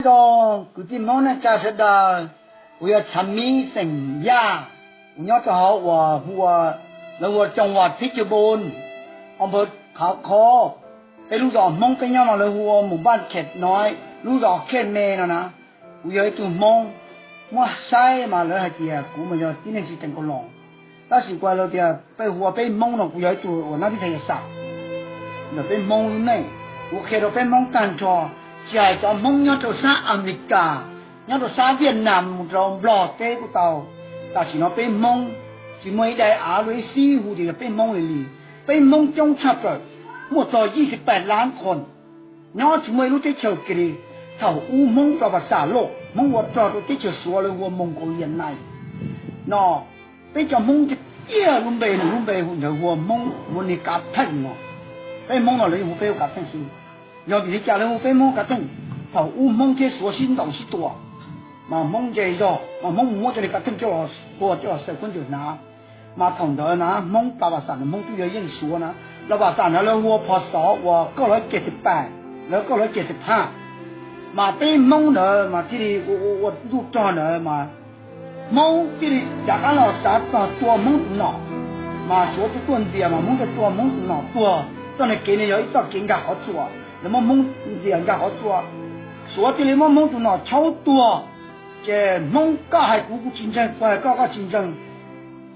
Rau kwv tij Hmoob neej tsa sawv daws, kuv yog Tshav Mib xeem Yaj, kuv nyob rau hauv uas hu ua, lawv hu ua Coom Vam Phib Cwj Npun, o npawg Khav Khov. Peb lub zos Hmoob peb nyob no lawv hu ua Mus Npaj Khem no, lub zos Khej Me no na. Kuv yog ib tug Hmoob, muab saib mas lawv hais tias kuv mas yog tib neeg tsis teem kaus loos. Tab sis kuv hais tias peb hu ua peb Hmoob no kuv yog ib tug uas nab pib thaj yas xam ntawm peb Hmoob lub neej. Kuv qhia rau peb Hmoob tag nrho, tsis hais cov Hmoob nyob rau sab Amelikas, nyob rau sab Viaj Nam mus rau Nplog teb kuj tau. Tam sim no peb Hmoob tsis muaj ib daim av luag ib xib hu tias yog peb Hmoob li li. Peb Hmoob coob tshaj plaws, muaj txog yim xib peb lab qhov nyob tsis muaj ib lub teb chaws kiag li. Thaum ub Hmoob rau Pas Xam Lauj, Hmoob ua rog rau teb chaws Suav lawv hu ua Moos Kaus Lias Nais no. Peb cov Hmoob tiag tiag lub npe nws lub npe hu ntawd hu ua Hmoob, hu ua niag Kav Theej no. Peb Hmoob no lawv yeej hu peb ua Kav Theej xwb. Yog vim li cas lawv hu peb Hmoob Kav Theej? Thaum ub Hmoob thiab Suav sib ntaus sib tua, mas Hmoob nce zog mas Hmoob mus muab cov niag Kav Theej coj los tua coj los xaws khaub ncaws hnav. Mas thaum ntawd na Hmoob plas Pas Xam ntawd Hmoob twb yog yeej Suav na, los Pas Xam ntawd lawv hu ua Phos Xov uas kaum lab ces xib peb, lawv kaum lab ces xib peb. Mas peb Hmoob ntawd mas thiaj li ua ua ua ntuj rog ntawd mas Hmoob thiaj li rov qab los xav txog tua Hmoob tus nom. Mas Suav thiaj tuaj ntxias mas Hmoob thiaj tua Hmoob tus nom tuag. Txoj niag kev no yog ib txoj kev nkag qhov tsua, lawv muab Hmoob ntxias nkag qhov tsua. Suav thiaj li muab Hmoob tus nom tshaub tuag. Ces Hmoob koj hais kuv kuv tsis ntseeg, kuv hais koj koj tsis ntseeg.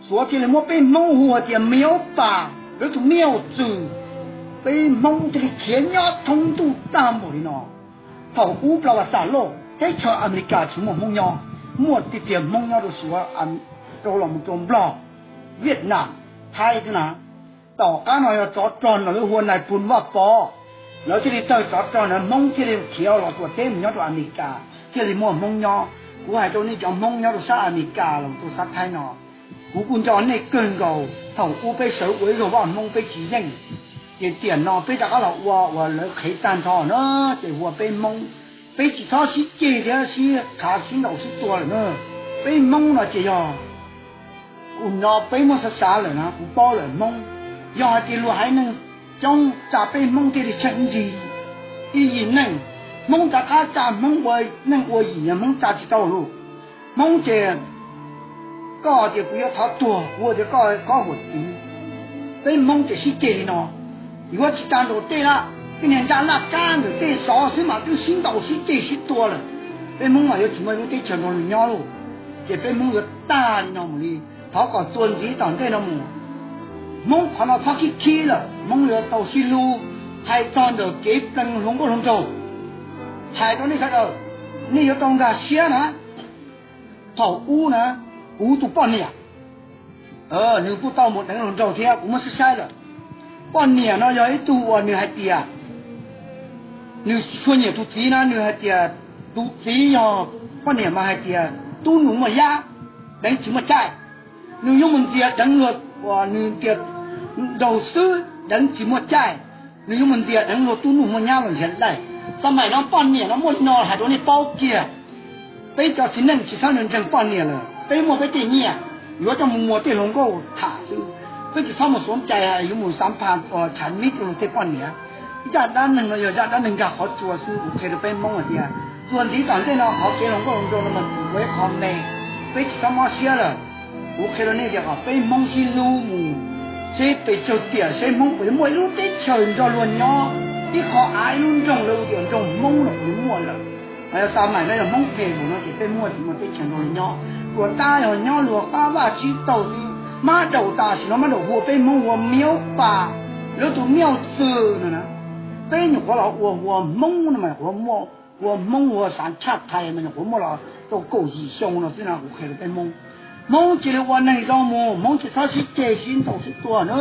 Suav thiaj li muab peb Hmoob hu hais tias miav pas, lawv tus miav txwm. Peb Hmoob thiaj li khiav nyob thoob ntuj tag npaum li no. Thaum ub plas Pas Xam Lauj teb chaws Amelikas tsis muaj Hmoob nyob, muaj tiag tiag Hmoob nyob rau Suav, rau los mus rau Nplog, Viaj Nam, Thaib xwb na. Tom qab no yog tsov rog no lawv hu ua Nais Phoo Vaj Pov, lawv thiaj li tawg tsov rog ntawd Hmoob thiaj li khiav los txuas teb mus nyob rau Amelikas thiaj li muaj Hmoob nyob. Kuv hais rau nej cov Hmoob nyob rau sab Amelikas los rau sab Thaib no, kuv kuj nco nej kawg nkaus. Thaum ub peb sawv ua ib zag Vaj Hmoob peb tsis yeej, ces tiam no peb rov qab los ua uas lawv qhev tag nrho na, ces hu ua peb Hmoob. Peb tsis txhob sib ceg thiab sib khav sib ntaus sib tua lawm na. Peb Hmoob no ces yog kuv no peb muab xav xav lawm na kuv paub lawm Hmoob. Yog hais tias luag haiv neeg coob tsa peb Hmoob thiaj li tsheej ib ntsis ib yim neej. Hmoob rov qab tsa Hmoob ua neej ua yim, Hmoob tsa tsis tau lawm. Hmoob ces koj tias kuv yuav thov tuag, kuv tias koj khob huam txwv. Peb Hmoob ces sib ceg li no, yuav tsis tag nraum tej lawm, tej niag nraj laj kab ntawm tej xov xwb mas twb sib ntaus sib ceg sib tua lawm. Peb Hmoob mas yuav tsis muaj lub teb chaws nrog luag nyob lauj. Ces peb Hmoob yuav tag li no mus li. Thov kom txuas ntxiv tom ntej no mus, Hmoob qhov no txhob khib khib lawm, Hmoob yuav tau sib hlub. Hais txog ntawm kev pleev hluas nkauj hluas nraug, hais rau nej sawv daws, nej yuav tau nkag siab na. Thaum ub na, kuv tus poj niam, nws kuj tau mus deev hluas nraug thiab kuv muab saib saib lawm. Poj niam no yog ib tug uas nws hais tias nws tsis tshua nyiam tus txiv na, nws hais tias tus txiv yog, poj niam mas hais tias tub nus muaj yab, deev tsis muaj caij. Nws yuav mus ntxias deev luag uas nws tias nraug xwb deev tsis muaj caij. Nws yuav mus ntxias deev luag tub nus muaj nyab los nrhiav daim. Xab maim no poj niam no muaj li no hais rau nej paub kiag. Peb cov txiv neej tsis txhob ntseeg poj niam lawm, peb muaj peb tej nyiaj, yuav coj mus muas tej hluas nkauj tham xwb. Peb tsis txhob mus xuav cai yuav mus xav pha tshav mib rau luag tej poj niam. Zaj dab neeg no yog zaj dab neeg nkag qhov tsua xwb, kuv qhia rau peb Hmoob hais tias txuas ntxiv tom ntej no qhov kev hluas nkauj hluas nraug no mas tsis ua ib qho me. Peb tsis txhob mob siab lawm. Kuv qhia rau nej tias kom peb Hmoob sib hlub mus, seb pes tsawg tiam seb Hmoob puas yuav muaj ib lub teb chaws nrog luag nyob, ib qho av ib lub nroog lawv hu tias nroog Hmoob no puas yuav muaj lawm. Mas yog xab maim no yog Hmoob phem npaum no ces peb Hmoob tsis muaj teb chaws nrog luag nyob, tsuas tab yog nyob luag qab vaj tsib taug xwb. Mab daum tam sim no mab daum hu ua peb Hmoob hu ua miav pas, lawv tus miav txwm no na. Peb nyuam qhuav los ua hu ua Hmoob no mas nyuam qhuav muaj, ua Hmoob ua xav tshaj thais mas nyuam qhuav muaj los tau kaum yim xyoo no xwb no kuv qhia rau peb Hmoob. Hmoob cia li ua neeg zoo mus, Hmoob tsis txhob sib ceg sib ntaus sib tua na.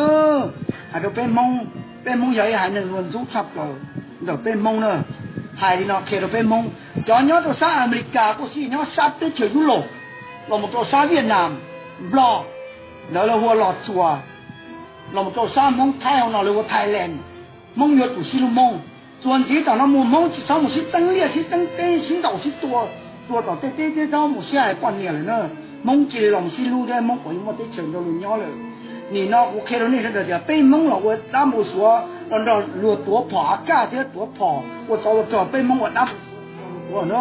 Hais rau peb Hmoob, peb Hmoob yog ib haiv neeg luag ntxub tshaj plaws ntawm peb Hmoob na. Hais li no qhia rau peb Hmoob, cov nyob rau sab Amelikas kuj xij, nyob sab teb chaws Yulaus los mus rau sab Viaj Nam, Nplog, ntawd lawv hu ua Los Tsuas, los mus rau sab Hmoob Thaib hauv no lawv hu ua Thailand. Hmoob yuav tsum sib hlub Hmoob. Txuas ntxiv tom no mus Hmoob tsis txhob mus sib teeb liaj sib teeb teb sib ntaus sib tua, tua tom tej teb thiab txhob mus sib hais poj niam lawm na. Hmoob cia li los sib hlub thiab Hmoob puas yuav muaj teb chaws nrog luag nyob lawm. Nim no kuv qhia rau nej sawv daws tias peb Hmoob los ua dab npau suav los nrog luag tuav phom a kaj thiab tuav phom ua tsov ua rog, peb Hmoob ua dab npau suav Ua na,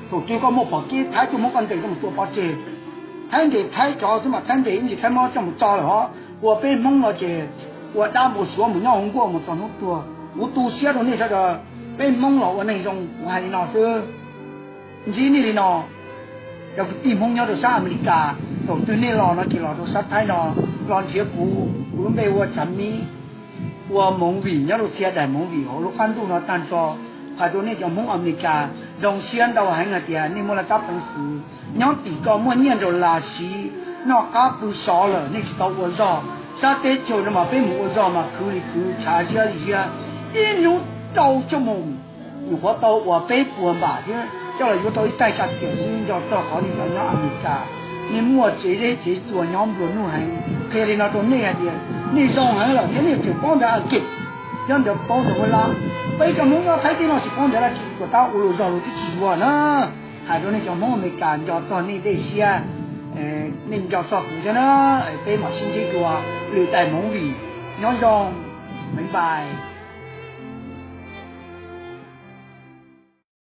thaum twg koj muaj phom kib Thaib tuaj muab koj ntes coj mus tua pov tseg. Thaib ntes Thaib cov xwb mas Thaib ntes ib ntsis Thaib muab coj mus tso lawm os. Ua peb Hmoob no ces ua dab ua suav mus nyob hauv nkuaj mus txog hnub tuag. Kuv tu siab rau nej sawv daws, peb Hmoob los ua neeg zoo, kuv hais li no xwb. Ntsib nej li no, cov kwv tij Hmoob nyob rau sab Amelikas, thaum twg nej los no ces los rau sab Thaib no, los nrhiav kuv, kuv lub npe hu ua Tsav Mib, ua movie nyob rau Xia Dais Movie hauv lub qab ntuj no tag nrho. Hais rau nej cov Hmoob Amelikas, zoo siab ntau heev hais tias nej muaj laj kab peev xwm nyob tim ko muaj nyiaj nraug las siv, noj qab pw sov lawm nej tsis tau ua zog. Sab teb chaws no mas peb mus ua zog mas khwv li khwv, tshav ziab li ziab, ib hnub rau xuab moos, nyuam qhuav tau uas peb puas npam thiab coj los yuav tau ib taig ka tiam xwb. Nco txog qhov nej cov nyob Amelikas, nej muaj tsev zeb tsev tsua nyob nplua nuj heev. Qhia li no rau nej hais tias nej zoo heev lawm thiab nej tseem paub ntawv Askiv, thiab ntawv paub ntawv Huab Lab. Peb cov Hmoob nyob Thaib teb no tsis paub ntawv Askiv, kuv tab ua luag zog los twb tsis yuav na. Hais rau nej cov Hmoob Amelikas, nco txog nej dej siab, nej nco txog kuv thiab na. Peb mam sib ntsib dua lwm daim movie. Nyob zoo, bye bye.